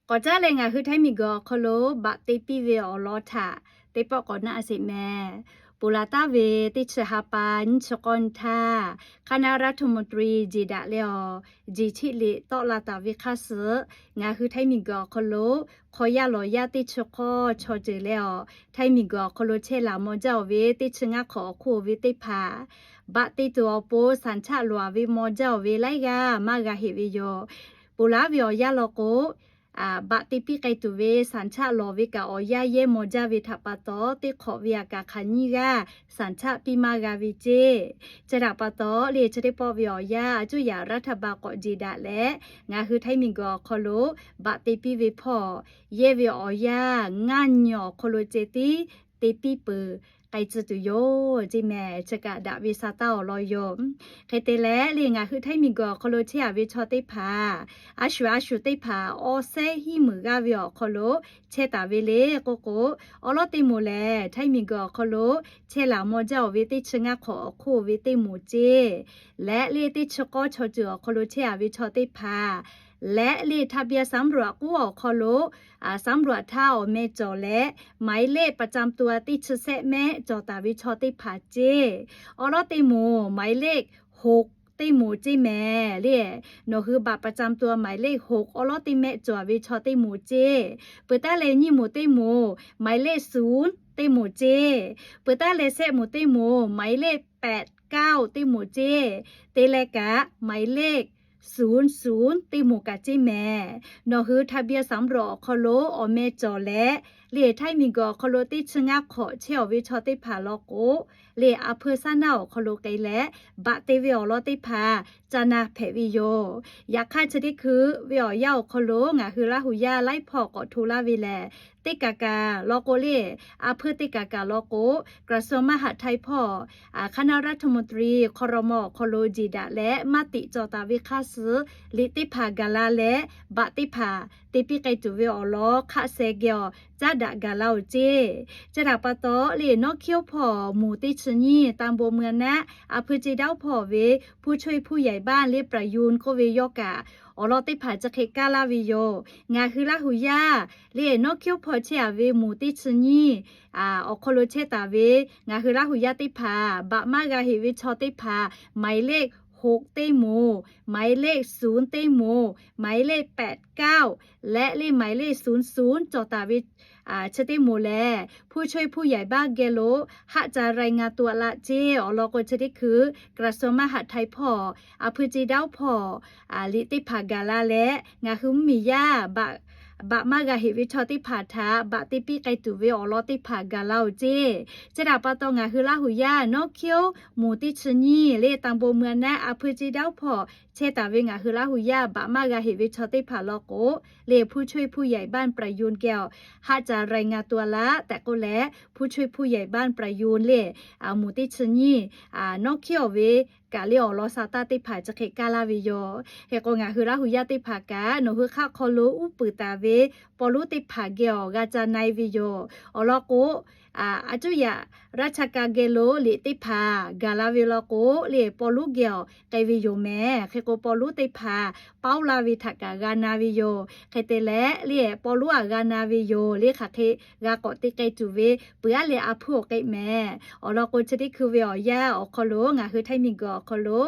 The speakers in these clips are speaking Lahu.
K'awꞈ caˉ leh ngaˬ hui htaiˇ miˬguiˬ awˬ hk'aw lo baꞈ te piˇ ve awˬ lawn htaꞈ teˇ pawˆ k'awꞈ naˆ a sheˍ mehˍ. Ponˬ laˬ taˍ ve teˇ chi ha pa nyiˇ chi k'awˇ nyi htaˇ, คณะรัฐมนตรี jeˬ daꞈ leh awˬ jeˬ cheˆ liꞈ tawˆ la taˍ ve hk'aˇ suh, ngaˬ hui htaiˇ miˬguiˬ awˬ hk'aw lo hk'aw yaˇ lawˬ yaˇ teˇ chi k'awˇ chaw ceuˬ leh awˬ htaiˇ miˬguiˬ awˬ hk'aw lo chehˇ laˬ maw jaˇ-oˬ ve teˇ chi ngaˇ hk'awꞈ awˬ hk'oˆ ve teˇ hpaˍ baꞈ te tuˬ awˬ pon สัญชาติ loˍ-a ve maw jaˇ-oˬ ve laiˉ g'aˇ maˇ g'a heꞈ ve yoˬ. Ponˬ laˬ ve awˬ yanˇ law k'o, baꞈ te piˇ k'ai tuˬ ve สัญชาติ lawˬ ve kaꞈ awˬ yanˇ yehˇ maw jaˇ ve htaꞈ pa taw, teˇ hk'awꞈ ve aꞈ kaꞈ hk'aˬ nyiˇ g'aˇ สัญชาติ piˇ maˇ g'a ve ceˇ. Chi htaꞈ pa taw lehˬ, chi teˇ pawˆ ve awˬ yanˇ a cuˇ yaꞈ รัฐบาล k'awꞈ jeˬ daꞈ leh, ngaˬ hui htaiˇ miˬguiˬ awˬ hk'aw lo baꞈ te piˇ ve hpawˇ yehˇ ve awˬ yanˇ ngaˇ nyi awˬ hk'aw lo ceh tiˉ te piˇ peuˬ k'ai tcuh tuˬ yoˬ ceˇ mehˍ. Chi kaꞈ daꞈ ve sa taˇ awˬ lawn yoˬ. Hk'e te leh lehˬ, ngaˬ hui htaiˇ miˬguiˬ awˬ hk'aw lo chehˇ-a ve chaw teˇ hpaˍ a shu a shu teˇ hpaˍ awˬ sehˉ hiˉ muiˬ g'aˇ ve awˬ hk'aw lo chehˇ taˍ ve le k'oˆ k'o, awˉ lawˉ teˇ moˍ lehˬ htaiˇ miˬguiˬ awˬ hk'aw lo chehˇ laˬ maw jaˇ-oˬ ve teˇ chi ngaˇ hk'awꞈ awˬ hk'oˆ ve teˇ moˍ ceˇ, leh lehˬ teˇ chi k'awˇ chaw ceuˬ awˬ hk'aw lo chehˇ-a ve chaw teˇ hpaˍ leh lehˬ ทะเบียนสำรวจ k'oˆ awˬ hk'aw lo สำรวจ htaˇ awˬ meh cawˬ leh หมายเลขประจำตัว teˇ chi sehˆ mehˆ cawˬ taˍ ve chaw teˇ hpaˍ ceˇ. Awˉ lawˉ teˇ moˍ หมายเลขหก teˇ moˍ ceˇ mehˍ lehˬ, nawˬ hui บัตรประจำตัว หมายเลขหก awˉ lawˉ teˇ mehˆ cawˬ ve chaw teˇ moˍ ceˇ. Peuˬ taˉ leh nyiˇ moˍ teˇ moˍ หมายเลขศูนย์ teˇ moˍ ceˇ. Peuˬ taˉ leh sehˆ moˍ teˇ moˍ หมายเลขแปดเก้า teˇ moˍ ceˇ. Te leh kaꞈ หมายเลขศูนย์ศูนย์ teˇ moˍ kaꞈ ceˇ mehˍ. Nawˬ hui ทะเบียนสำรวจ awˬ hk'aw lo awˬ meh cawˬ leh lehˬ htaiˇ miˬguiˬ awˬ hk'aw lo teˇ chi ngaˇ hk'awꞈ chehˇ-a ve chaw teˇ hpaˍ law k'o, lehˬ a hpui saˉ naˇ awˬ hk'aw lo k'ai leh baꞈ te ve awˬ lawn teˇ hpaˍ ca na hpehꞈ ve yoˬ. Yaꞈ hk'aˇ chi teˇ hkui ve awˬ yanˇ awˬ hk'aw lo ngaˬ hui Laˇ huˍ yaˇ laiˉ hpawˇ k'awꞈ hto laˇ ve lehˬ, teˇ kaˬ kaˬ law k'o lehˬ, a hpui teˇ kaˬ kaˬ law k'o, กระทรวงมหาดไทย hpawˇ คณะรัฐมนตรี ครม. awˬ hk'aw lo jeˬ daꞈ leh maˇ tiꞈ cawˬ taˍ ve hk'aˇ suh, liꞈ teˇ hpaˍ gaˬ la leh baꞈ teˇ hpaˍ te piˇ k'ai tuˬ ve awˬ lawn hk'aˆ seh geh awˬ caˉ daꞈ gaˬ la-oˬ ceˇ. Chi htaꞈ pa taw lehˬ, nawˉ hkiˉ-oˉ hpawˇ moˍ teˇ chi nyiˇ ตำบลเมืองนะ a hpui ceˇ daˇ-oˉ hpawˇ ve ผู้ช่วยผู้ใหญ่บ้าน lehˬ ประยูร k'oˆ ve yawˇ kaꞈ awˬ lawn teˇ hpaˍ chi hk'e kaˇ laˇ ve yoˬ. Ngaˬ hui Laˇ huˍ yaˇ lehˬ nawˉ hkiˉ-oˉ hpawˇ chehˇ-a ve moˍ teˇ chi nyiˇ awˬ hk'aw lo chehˇ taˍ ve ngaˬ hui Laˇ huˍ yaˇ teˇ hpaˍ baꞈ maˇ g'a heꞈ ve chaw teˇ hpaˍ หมายเลขหก teˇ moˍ, หมายเลขศูนย์ teˇ moˍ, หมายเลขแปดเก้า leh lehˬ หมายเลขศูนย์ศูนย์ cawˬ taˍ ve chi teˇ moˍ lehˬ ผู้ช่วยผู้ใหญ่บ้าน geh lo haˆ ca รายงานตัว laˇ ceˇ. Awˬ lawn k'o chi teˇ hkui กระทรวงมหาดไทย hpawˇ a hpui ceˇ daˇ-oˉ hpawˇ liꞈ teˇ hpaˍ gaˬ la leh ngaˬ hui mvuhˇmiˬ yaˇ baꞈ maˇ g'a heꞈ ve chaw teˇ hpaˍ htaꞈ baꞈ te piˇ k'ai tuˬ ve awˬ lawn teˇ hpaˍ gaˬ la-oˬ ceˇ. Chi htaꞈ pa taw ngaˬ hui Laˇ huˍ yaˇ nawˉ hkiˉ-oˉ moˍ teˇ chi nyiˇ lehˬ ตำบลเมืองนะ a hpui ceˇ daˇ-oˉ hpawˇ chehˇ taˍ ve ngaˬ hui Laˇ huˍ yaˇ baꞈ maˇ g'a heꞈ ve chaw teˇ hpaˍ law k'o, lehˬ ผู้ช่วยผู้ใหญ่บ้าน ประยูร geh awˬ haˆ ca รายงานตัว laˇ tehꞈ k'oˆ leh ผู้ช่วยผู้ใหญ่บ้าน ประยูร lehˬ moˍ teˇ chi nyiˇ nawˉ hkiˉ-oˉ ve kaꞈ lehˬ awˬ lawn sa taˇ teˇ hpaˍ chi hk'e kaˇ laˇ ve yoˬ. Hk'e k'o ngaˬ hui Laˇ huˍ yaˇ teˇ hpaˍ kaꞈ nawˬ hui hk'aˆ hk'aw lo uˉ peunˍ taˍ ve paw lonˉ teˇ hpaˍ geh awˬ g'a ca na-e ve yoˬ. Awˬ lawn k'o, a cuˇ yaꞈ ราชการ geh lo liꞈ teˇ hpaˍ gaˬ la ve law k'o, lehˬ paw lonˉ geh awˬ k'ai ve yoˬ mehˍ. Hk'e k'o paw lonˉ teˇ hpaˍ pawˇ laˇ ve htaꞈ kaꞈ g'a na ve yoˬ. Hk'e te leh lehˬ paw lonˉ aꞈ g'a na ve yoˬ. Lehˬ hk'aˬ hk'e g'a k'awꞈ te k'ai tuˬ ve peuˬ aˉ leh a hpuˇ awˬ k'ai mehˍ. Awˬ lawn k'o chi teˇ hkui ve awˬ yanˇ awˬ hk'aw lo ngaˬ hui Htaiˇ miˬguiˬ awˬ hk'aw lo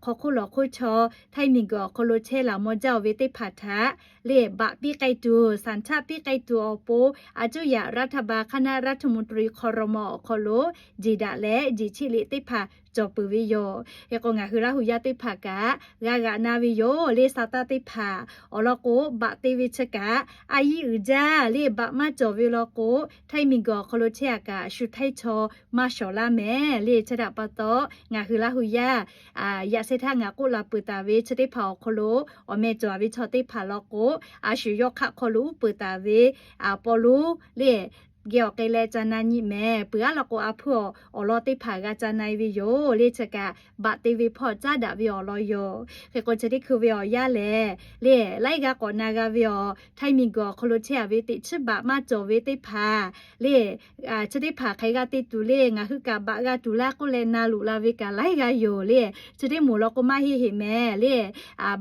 hk'aw hk'oˆ lawˬ hk'oˆ chaw Htaiˇ miˬguiˬ awˬ hk'aw lo chehˇ laˬ maw jaˇ-oˬ ve teˇ hpaˍ htaꞈ lehˬ baꞈ piˇ k'ai tuˬ, สัญชาติ piˇ k'ai tuˬ awˬ pon a cuˇ yaꞈ รัฐบาล คณะรัฐมนตรี ครม. awˬ hk'aw lo jeˬ daꞈ leh jeˬ cheˆ liꞈ teˇ hpaˍ cawˬ peuˬ ve yoˬ. Hk'e k'o ngaˬ hui Laˇ huˍ yaˇ teˇ hpaˍ kaꞈ g'a g'aꞈ na ve yoˬ. Lehˬ sa taˇ teˇ hpaˍ awˬ lawn k'o baꞈ te ve chi kaꞈ a yiˇ uiˍ jaˇ lehˬ baꞈ maˇ cawˬ ve law k'o, Htaiˇ miˬguiˬ awˬ hk'aw lo chehˇ-a kaꞈ shu Htaiˇ chaw maˇ shawˍ laˇ mehˍ. Lehˬ chi htaꞈ pa taw ngaˬ hui Laˇ huˍ yaˇ yaꞈ sheh htaˇ ngaˬ k'oˆ la peuˬ taˍ ve chi teˇ hpaˍ awˬ hk'aw lo awˬ meh cawˬ-a ve chaw teˇ hpaˍ law k'o, a shu yawˇ hk'aˆ hk'aw lo uˉ peunˍ taˍ ve paw lonˉ lehˬ geh awˬ k'ai leh ca na nyi mehˍ. Peuˬ aˉ law k'o a hpuˇ awˬ lawn teˇ hpaˍ g'a ca na-e ve yoˬ. Lehˬ chi kaꞈ baꞈ te ve hpawˇ caˉ daꞈ ve awˬ lawn yoˬ. Hk'e k'o chi teˇ hkui ve awˬ yanˇ lehˬ lehˬ laiˉ g'aˇ k'awꞈ na g'a ve awˬ Htaiˇ miˬguiˬ awˬ hk'aw lo chehˇ-a ve teˇ chiˉ baꞈ maˇ cawˬ ve teˇ hpaˍ lehˬ chi teˇ hpaˍ hk'aˬ hk'e g'a te tuˬ lehˬ ngaˬ hui kaꞈ baꞈ g'a tuˬ laˇ k'oˆ leh na loꞈ la ve kaꞈ laiˉ g'aˇ yoˬ. Lehˬ chi teˇ moˍ law k'o maˇ heˆ heˆ mehˍ. Lehˬ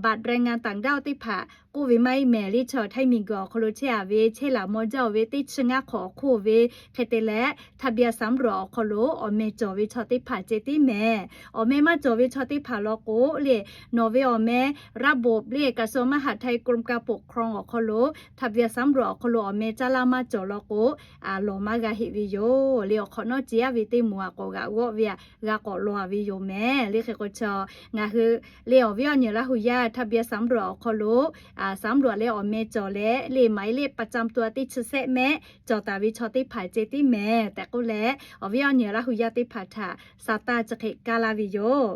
บัตรแรงงานต่างด้าว teˇ hpaˍ k'oˆ ve maˇ heˆ mehˍ. Liˇ chaw Htaiˇ miˬguiˬ awˬ hk'aw lo chehˇ a ve chehˇ laˬ mawˇ jaˇ-oˬ ve teˇ chi ngaˇ hk'awꞈ awˬ hk'oˆ ve hk'e te leh, ทะเบียนสามร้อย awˬ hk'aw lo awˬ meh cawˬ ve chaw teˇ hpaˍ ceh tiˉ mehˍ. Awˬ meh maˇ cawˬ ve chaw teˇ hpaˍ law k'o, le nawˬ ve awˬ meh ระบบ le กระทรวงมหาดไทย กรมการปกครอง awˬ hk'aw lo ทะเบียนสามร้อย awˬ hk'aw lo awˬ meh caˇ laˇ maˇ cawˬ law k'o, lawˬ maˇ g'a heˆ ve yoˬ. Le awˬ hk'awꞈ nawˉ ce aˉ ve teˇ moˍ a k'awꞈ g'aꞈ g'awˆ ve a, g'a k'awꞈ lawˬ a ve yoˬ mehˍ. Le hk'e k'o chaw ngaˬ hui le awˬ viˉ awˬ nyi Laˇ hu yaˇ ทะเบียนสามร้อย awˬ hk'aw lo สามร้อย leh awˬ meh cawˬ leh le หมายเลขประจำตัว teˇ chi sehˆ mehˆ cawˬ taˍ ve chaw teˇ hpaˍ ceh tiˉ mehˍ tehꞈ k'oˆ leh, awˬ viˉ awˬ nyi Laˇ hu yaˇ teˇ hpaˍ htaꞈ sa taˇ chi hk'e kaˇ laˇ ve yoˬ.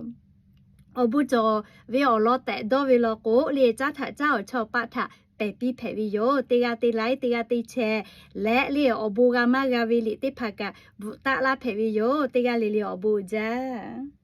Awˬ bon cawˬ ve awˬ lawn tehꞈ dawˇ ve law k'o, le caˉ htaꞈ caˉ awˬ chawˇ paˆ htaꞈ pehˬ piˇ hpehꞈ ve yoˬ. Teˇ g'aˇ teˇ laiˉ, teˇ g'aˇ teˇ chehˇ leh le awˬ bon g'a maˇ g'a ve liꞈ teˇ hpaˍ kaꞈ bvuhꞈ taˆ laˇ hpehꞈ ve yoˬ. Teˇ g'aˇ le le awˬ bon uiˍ jaˇ.